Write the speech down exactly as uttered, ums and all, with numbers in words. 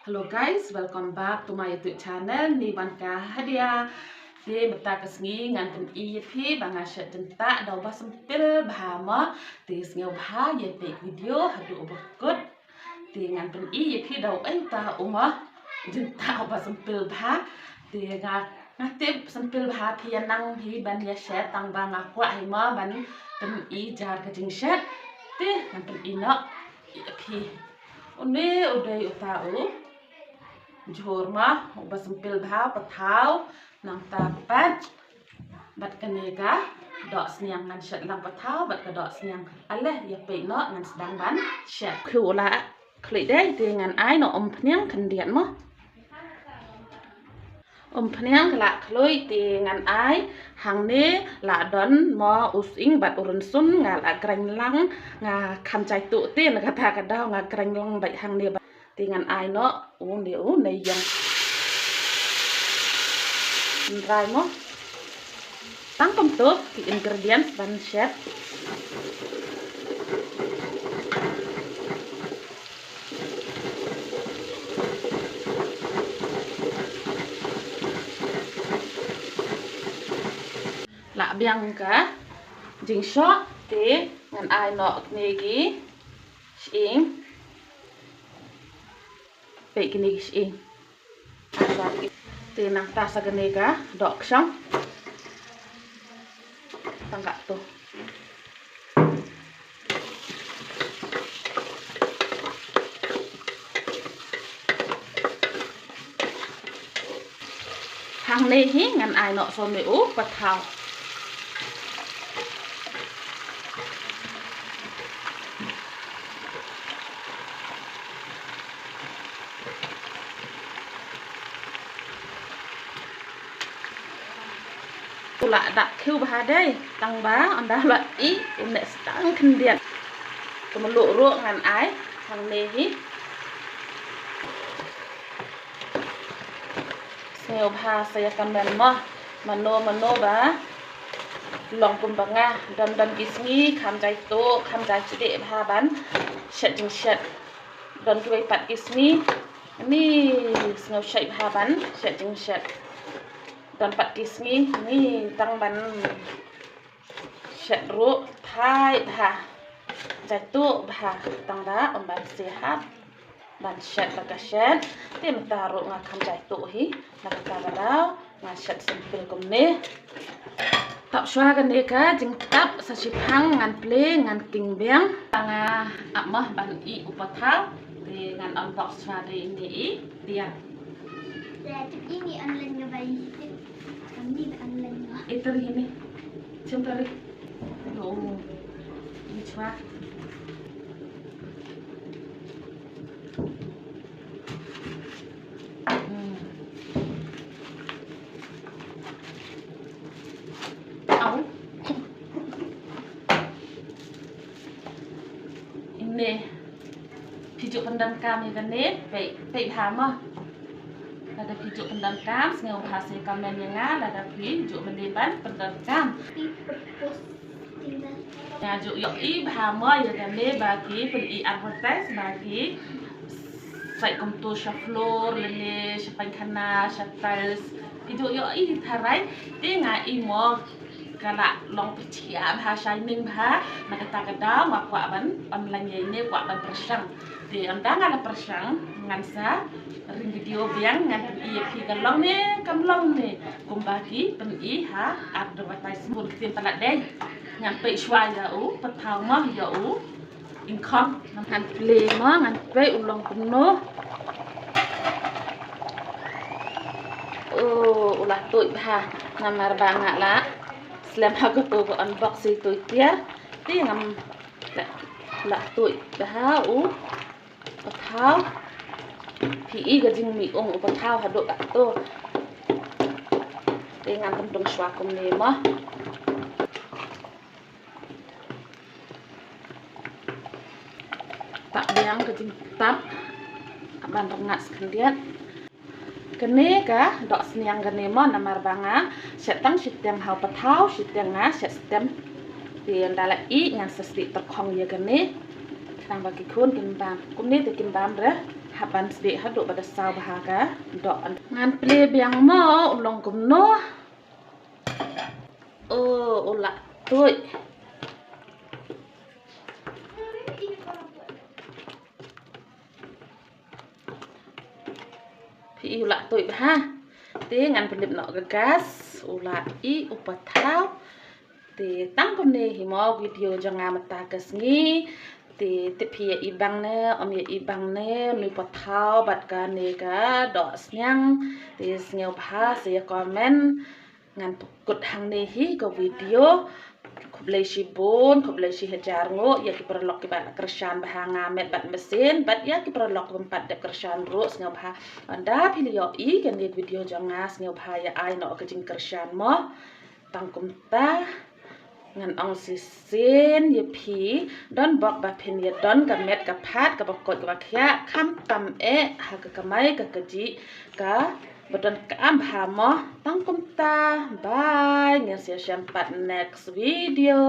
Hello guys, welcome back to my YouTube channel, Nivanka Hadia. Te mynta ka sngi ngan pyni ïa phi ba nga shet jintah da uba sempil bha mo. Te sngewbha ïa peit video haduh uba kut. Te ngan pyni ïa phi da uei uta u mo, jintah uba sempil bha. Te nga, nga tip sempil bha phi ïa nang hi ban ïa shet, tang ba nga kwah hi mo ban pyni jar ka jingshet. Te ngan pyni noh ïa phi. Une u dei uta u jhur mo, uba sempil bha, pathaw, nangta pat bad kane ka dohsniang. Ngan shet lang pathaw bad ka dohsniang. Ale ïa peit noh, ngan sdang ban shet. Khu la khlei dei, te ngan ai noh umphniang khyndiat mo. Umphniang ka la khlei, te ngan ai hangne la don mo u sying bad u rynsun, nga la grind lang, nga kham jai tuh te na kata ka daw nga grind lang bad hangne bad. Te ngan ai noh une u neiïong. Ngan rai mo. Tang kumto ki ingredients ban shet. La biang ka jingshoh, te ngan ai noh kine ki sying. Peit kine ki sying. Te nangta sa kane ka dohkshong. Tang katto. Hangne hi ngan ai noh sa une u pathaw. U la dak khiew bha dei, tang ba ynda la ih u neh sdang khyndiat. Ka mluh ruh ngan ai hangne hi. Sngewbha sa ïa comment mo, mano mano ba long kum ba nga, don don ki sngi kham jai tuh, kham jai sdieh bha ban shet jingshet. Don kiwei pat ki sngi ni sngew shait bha ban shet jingshet. Don pat ki sngi ni tang ban shet ruh phai bha, jai tuh bha, tang da ym ban sngewhap ban shet la ka shet. Te mynta ruh nga kham jai tuh hi, na kata ka daw nga shet simple kumne. Tap shuwa kane ka jingtap sa shiphang ngan plie ngan king biang. Nga ap mo ban ih u pathaw. Te ngan unbox shuwa dei ine i diang. Ini online nga bai. Kami online nga. Ito ri ini. Jom tari. Yo. Ini shuwa. Hmm. Au. Ine. Phi ju pyndonkam ïa kane, peit, peit bha mo. Lada phi ju pyndonkam, sngewbha sa comment ïa nga, lada phi ju mane ban pyndonkam. Nga ju ïohi bha mo ïa kane ba ki pyni advertise ba ki sait kumto sha floor lane sha paikhana sha tiles. Ki ju ïohi tharai te nga i mo ka la long pyrshah bha, shining bha, na kata ka daw nga kwah ban online ïa ine, kwah ban pyrshang. Te ynda nga la pyrshang ngan sa ring video biang ngan pyni ïa phi ka long ne kam long ne kumba ki pyni ha advertisement. Ktien palat dei. Ngan peit shuwa ïa u pathaw mo, ïa u ingkhong. Ngan plie mo, ngan peit u long kumno. Oh, u la tuid bha. Namar ba nga la slem ha kato ka unbox ïa tuid tiar. Te ngam la, la tuid bha u pathaw. Phi i ka jingmih ong u pathaw haduh kato. Te ngan pyntung shuwa kumne mo. Tap biang ka jingtap. Ka ban rngat sa khyndiat. Kane ka dohsniang kane mo namar ba nga shet tang shiteng ha u pathaw, shiteng nga shet stem. Te ynda la ih ngan sa sdih tyrkhong ïa kane. Khnang ba ki khun kin bam. Kumne te kin bam re. Hap ban sdih haduh ba da saw bha ka doh. Ngan plie biang mo u long kumno. O, u la tuid. Phi i u la tuid bha. Te ngan pynlip noh ka gas, u la i u pathaw. Te tang kumne hi mo video jong nga mynta ka sngi. Te tip phi ïa i bang ne, ym ïa i bang ne, une u pathaw bad kane ka doh sniang. Te sngewbha sa ïa comment. Ngan pynkut hangne hi ka video. Khublei shibun, khublei shi hajar nguh ïa ki paralok kiba la kyrshan bha ha nga met bad machine, bad ïa ki paralok bym pat dep kyrshan ruh sngewbha. Ynda phi la ïohi kane ka video jong nga sngewbha ïa ai noh ka jingkyrshan mo. Tang kumta ngan ong shisien ïa phi, don bok ba phin ïa don ka met ka phad kaba koit kaba khiah, khamtam eh ha ka kamai ka kajih kaba donkam bha mo. Tang kumta, bye, ngin sa ïashem pat next video.